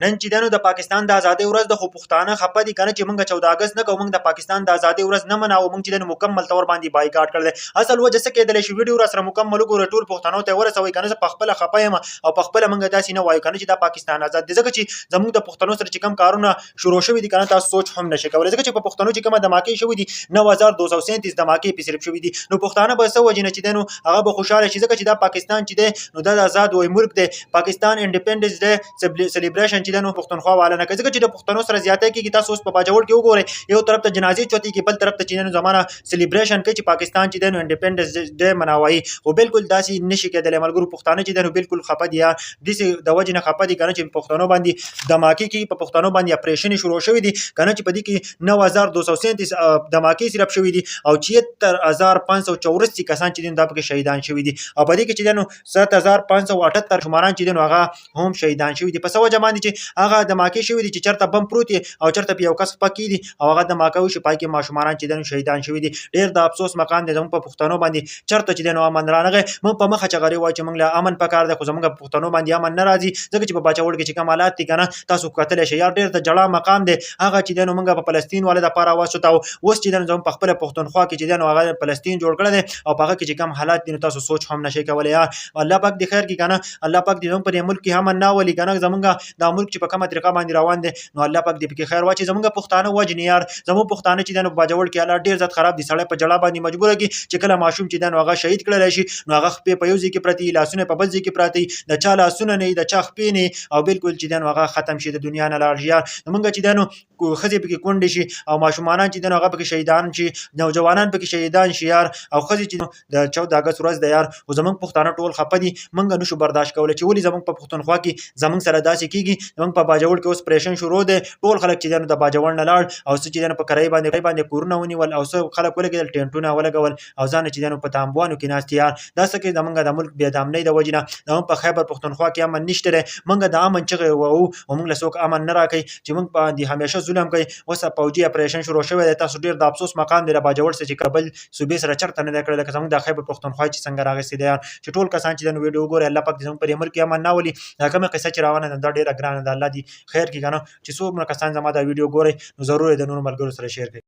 نن چې ده نو د پاکستان د ازادۍ ورځ ده، خو پښتانه خپه دي کنه چې مونږ 14 اګست نه کوو، مونږ د پاکستان د ازادۍ ورځ نه مناوو، مونږ چې ده نو مکمل طور باندې بایکاټ کړل دی. اصل وجه څه کېدلی شي؟ ویډیو راسره مکمل وګوره، ټول پښتنو ته ورسوئ کنه. زه په خپله خپه یم او په خپله مونږ داسې نه وایو کنه چې دا پاکستان ازاد دی، ځکه چې زمونږ د پښتنو سره چې کوم کارونه شروع شوي دي کنه، تاسو سوچ هم نشئ کولی، ځکه چې په پښتنو چې کومه دماکې شوي دي، 9237 دماکې پې صرف شوي دي. نو پښتانه به څه وجې نه چې دی نو هغه به خوشحاله شي؟ ځکه چې دا پاکستان چې دی نو دا د ازاد وای ملک دی. پاکستان انډیپندنس ډے سلیبریشن چې د نو پښتونخوا والا نه کوي، ځکه چې د پښتنو سره زیاته کیږي. تاسو اوس په باجوړ کې وګورئ، یو طرف ته جنازې چوتي کې، بل طرف ته چې نو زمانہ سلیبریشن کوي چې پاکستان چې د نو انډیپندنس ډے مناوي، خو بالکل داسې نشي کېدلی ملګرو. پښتانه چې د نو بالکل خپه دي، داسې د وجې نه خپه دي کنه چې پښتنو باندې دماکې کې، په پښتنو باندې اپریشن شروع شوی دي کنه، چې په دې کې 9237 دماکې صرف شوی دي او 76584 کسان چې دین دا پکې شهیدان شوی دي، او په دې کې چې نو 7578 شماران چې دي نو هغه هم شهیدان شوي دي. په څه وجه باندې چې هغه دماکې شوي دي؟ چې چرته بم پروت او چرته په یو کس پکې دي او هغه دماکه وشي، پای کې ماشومان چې دي نو شهیدان شوي دي. ډېر د افسوس مقام دی. زموږ په پښتنو باندې چرته چې دی نو امن رانغی. موږ په مخه چغرې وایو چې موږ له امن پکار دی، خو زموږ په پښتنو باندې امن نه راځي، ځکه چې په باجوړ کې چې کوم حالات دي کنه، تاسو کتلی شئ یار، ډېر د جړا مقام دی. هغه چې دی نو موږ په فلسطین والے د پاره اواز چتاو، اوس چې دی نو زموږ په خپله پښتونخوا کې چې دی نو هغه فلسطین جوړ کړی دی او په هغه کې چې کوم حالات دي نو تاسو سوچ هم نشئ کولی یار. الله پاک دې خیر کړي کنه، الله پاک دې زموږ په دې ملک کې امن نه ولي کنه. زمونږ دا ملک چې په کومه طریقه باندې روان دی نو الله پاک دې پکې خیر واچي. زمونږ پښتانه وجني یار، زموږ پښتانه چې دی نو باجوړ کې حالات ډېر زیات خراب دي. سړی په جړا باندې مجبور کی چې کله ماشوم چې دی نو هغه شهید کړلی شي نو هغه خپې په یو ځای کې پرتې، لاسونه په بل ځای کې پراته، د چا لاسونه نه، د چا خپې نه، او بالکل چې دی نو هغه ختم شي، د دنیا نه لاړ شي یار. زمونږ چې دی نو ښځې پکې کونډې شي او ماشومانان چې دی نو هغه پکې شهیدان شي، نوجوانان پکې شهیدان شي یار، او ښځې چې د 14 اګست ورځ ده یار، خو زمونږ پښتانه ټول خپه دي. مونږ نشو برداشت کولی چې ولې زمونږ په پښتونخوا کې زمونږ سره داسې کیږي. زمونږ په باجوړ کې اوس پریشن شروع دی. ټول خلک چې دی نو د باجوړ نه لاړ او څه چې دی نو په کرایې باندې کورونه ونیول او څه خلک ولګېدل، ټینټونه ولګول او ځان چې دی نو په تامبوانو کې ناست یار. دا څه کې زمونږ د ملک بې دامنۍ د وجې نه زمونږ په خیبر پښتونخوا کې امن نشته دی. مونږ د امن چغې وهو او مونږ له څوک امن نه راکوي چې مونږ باندې همیشه ظلم کوي. اوس پوجي اپریشن شروع شوی دی. تاسو ډېر د افسوس مقام دی. د باجوړ څخه چې کابل صوبې سره چرته نه دی کړی لکه زمونږ د خیبر پښتونخوا چې څنګه راغستې دی. چې ټول کسان چې د ویډیو وګوري، الله پاک دې زمونږ په دې ملک کې امن راولي. دا کومه قصه چې روانه ده دا ډېره ګرانه ده. الله دې خیر کړي کنه. چې څومره کسان زما دا ویډیو ګوري نو ضرور یې د نورو ملګرو سره شیر کړئ.